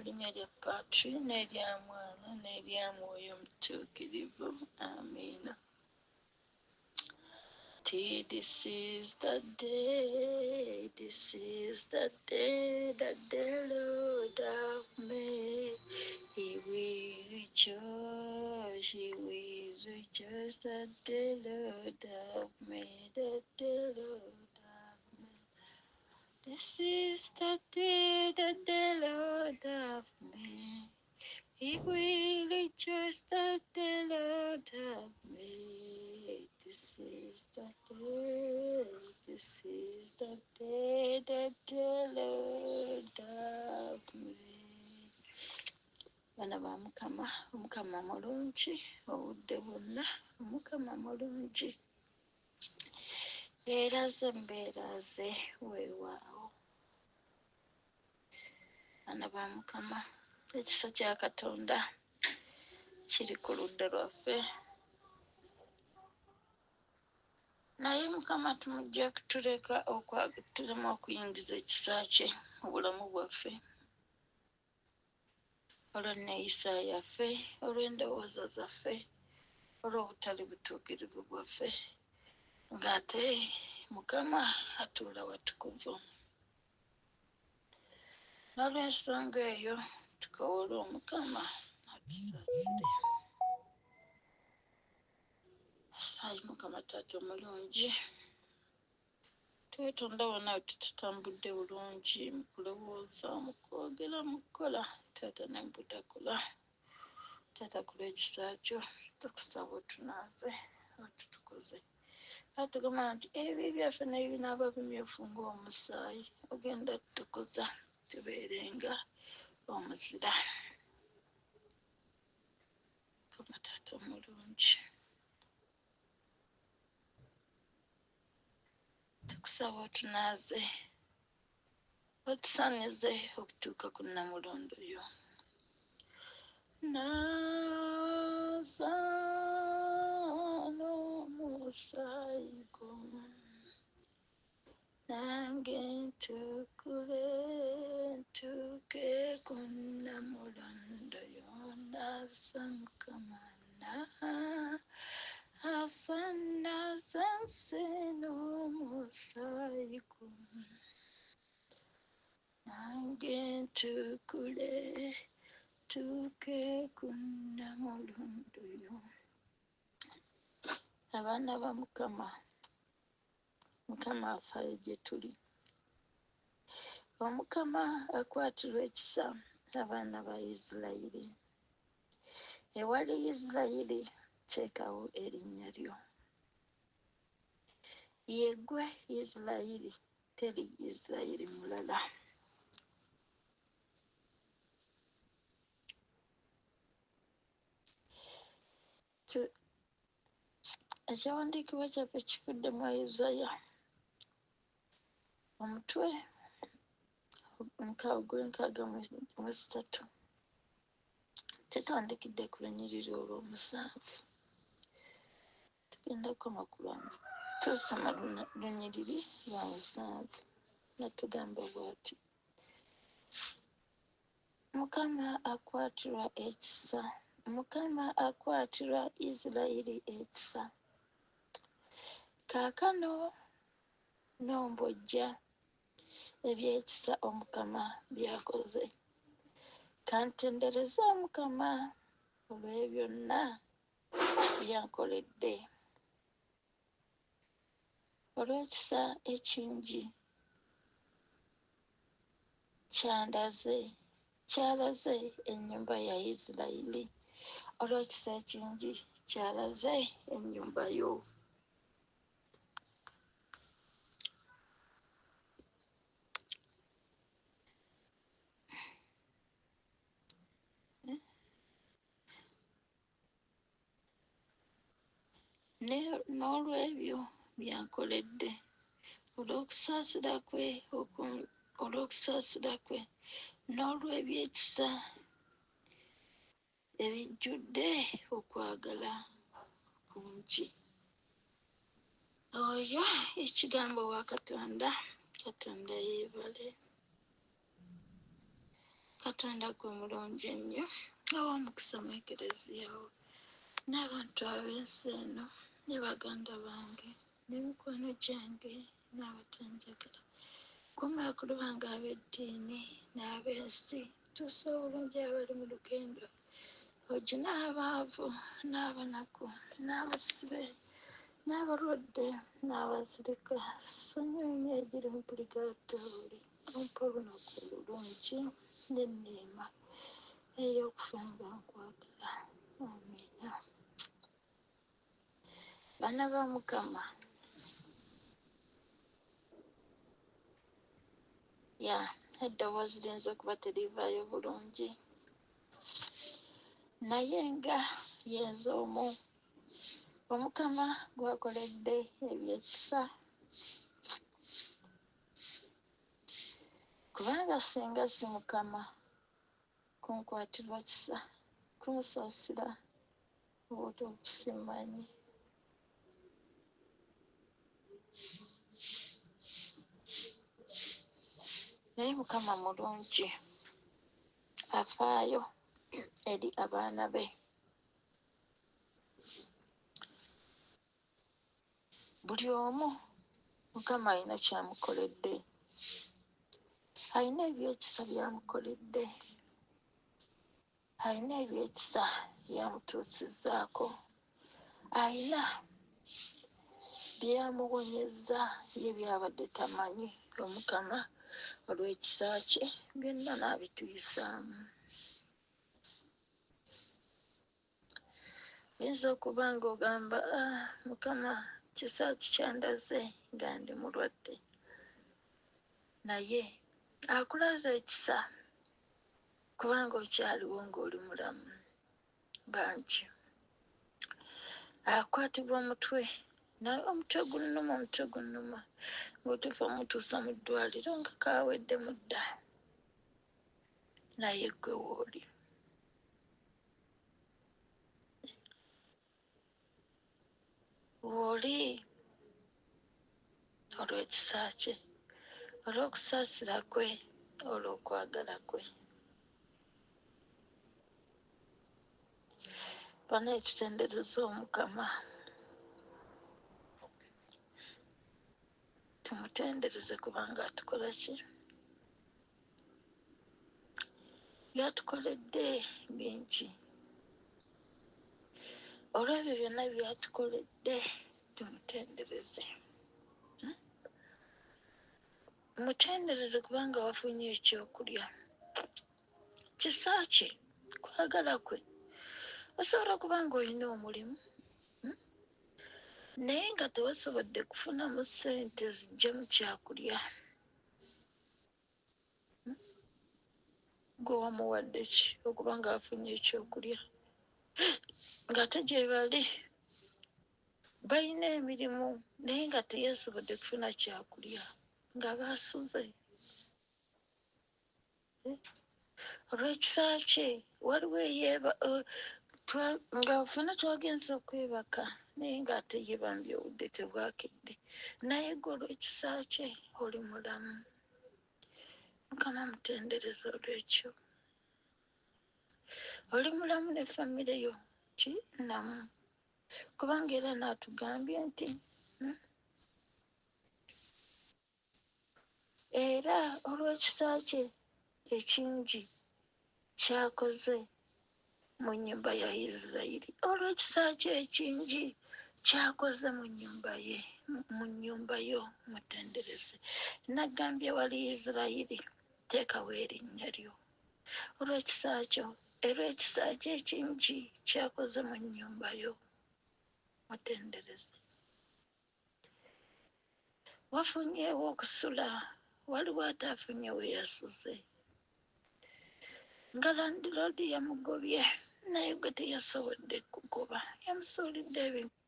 linnya lya Patri n'erya Mwana n'erya Mwoyo Mutuukirivu. Amiina. This is the day, this is the day that the Lord hath made. He will rejoice, he will rejoice that the Lord hath made, that the Lord hath made. This is the day that the Lord hath made. He will rejoice that the Lord hath made. This is the day, this is the day that the Lord hath made. Baana ba Mukama, Omukama mulungi obudde bwonna, Omukama mulungi. Mbeera ze mbeera ze weewaawo. Baana ba Mukama, ekisa kya Katonda kiri ku ludda lwaffe. Naye Mukama tumujja kutuleka tuleme okuyingiza ekisa kye mu bulamu bwaffe. Olw'enneeyisa yaffe, olw'endowooza zaffe, olw'obutali butuukirivu bwaffe, ng'ate Mukama atuula watukuvu. N'olw'ensonga eyo tukoowole Omukama atusaasire. Ayi Mukama Taata omulungi, twetonda wonna we tutambudde bulungi mu kulowooza, mu kwogera, mu kukola, Taata ne mu butakola. Taata ku lw'ekisa kyo tukusaba otunaaze, otutukuze. Era tugamba nti ebibi byaffe ne binaaba bimyufu ng'omusaayi, ogenda tutukuza tubeerenga omuzira. Mukama Taata omulungi, tukusaba otunaaze, otusanize okutuuka ku nnamulondo yo. Naaza n'omusaayi gwo, nange ntukule ntuuke ku nnamulondo yo. Naaza Mukama, naaza, naaza nze n'omusaayi gwo, nange ntukule ntuuke ku nnamulondo yo. Abaana ba Mukama, Mukama afaayo gye tuli. Omukama akwatirwa ekisa abaana ba Isirayiri. Ewali Isirayiri teekawo erinnya lyo. Ye ggwe Isirayiri, teri Isirayiri mulala. Ekyawandiikibwa kyaffe kifudde mu Isaaya omutwe 63. Tutandikidde ku lunyiriri olw'omusanvu. Tugenda kukoma ku lwa tusoma lunyiriri lwa musanvu. Natugamba bw'ati: Mukama akwatirwa ekisa, Mukama akwatirwa Isirayiri ekisa. Kaakano nombojja eby'ekisa Omukama by'akoze. Kantendereze Omukama olw'ebyonna by'ankoledde. Olw'ekisa ekingi kyandaze, kyalaze ennyumba ya Isirayiri. Olw'ekisa ekingi kyalaze ennyumba yo. N'olw'ebyo byankoledde, olw'okusaasira kwe, olw'okusaasira kwe, n'olw'ebyekisa ebijjudde okwagala kungi. Oyo ekigambo wa Katonda, Katonda yeebale. Katonda gwe mulungi ennyo, awa omukisa mu Ekereziya wo n'abantu ab'ensi eno, ne baganda bange, ne mikwano gyange, n'abatanjagala. Kuuma bakulu bange ab'eddiini n'ab'ensi, tuusa obulungi abali mu lugendo, ojune abaavu n'abanaku n'abasibe n'abalwadde n'abazirika. Sonyiwa emyoyo egiri mu puligaatooli, ompe olunaku olulungi n'enneema ey'okufa nga nkwagala. Amiina. Baana ba Mukama, ya eddoboozi liyinza okuba terivaayo bulungi, naye nga yenze omu Omukama gwakoledde ebyekisa. Kubanga singa si Mukama kunkwatirwa kisa, kunsaasira obutuufu simanyi. Naye Mukama mulungi, afaayo eri abaana be. Buli omu Mukama alina ky'amukoledde, alina ebyekisa by'amukoledde, alina ebyekisa by'amutuusizzaako, alina byamuwonyezza ye by'abadde tamanyi. Omukama olw'ekisa kye byonna n'abituyisaamu. Oyinza okuba ng'ogamba, ah, Mukama kisa ki kyandaze nga ndi mulwadde, naye akulaze ekisa kubanga okyaliwo ng'oli mulamu. Bangi akwatibwa omutwe, naye omutwe gunnuma, omutwe gunnuma, ng'otuufa omutuusa mu ddwaliro nga kaweddemu dda, naye ggwe wooli. Wooli olw'ekisa kye, olw'okusaasira kwe, olw'okwagala kwe. Banaye tutendereze Omukama, tumutendereze kubanga atukola ki? Byatukoledde bingi. Olw'ebyo byonna byatukoledde tumutendereze. Mutendereze kubanga wafunye ekyokulya. Kisa kye, kwagala kwe. Osobola okuba ng'olina omulimu, naye nga tewasobodde kufunamu ssente zijjemu kyakulya. Gwe wamuwadde ki okuba nga wafunye ekyokulya? Ng'ate gye bali balina emirimu naye nga teyeesobodde kufuna kyakulya, nga baasuze. Olw'ekisa kye waliwo eyeeba nga ffenna twagenze okwebaka naye ng'ate ye bambi obudde tebwakedde, naye gwe olw'ekisa kye oli mulamu. Mukama mutendereze olw'ekyo. Oli mulamu ne famire yo ki namu, kubanga era n'atugambye nti era olw'ekisa kye ekingi ky'akoze mu nnyumba ya Isirayiri, olw'ekisa kye ekingi ky'akoze mu nnyumba ye, mu nnyumba yo mutendereze. Nagambye wali Isirayiri, teekawo erinnya lyo. Olw'ekisa kyo, olw'ekisa kye ekingi ky'akoze mu nnyumba yo mutendereze. Wafunyeewo okusula, waliwo ataafunye we yasuze. Nga landiroodi yamugobye, naye gwe teyasobodde kugoba, yamusuulidde ebintu.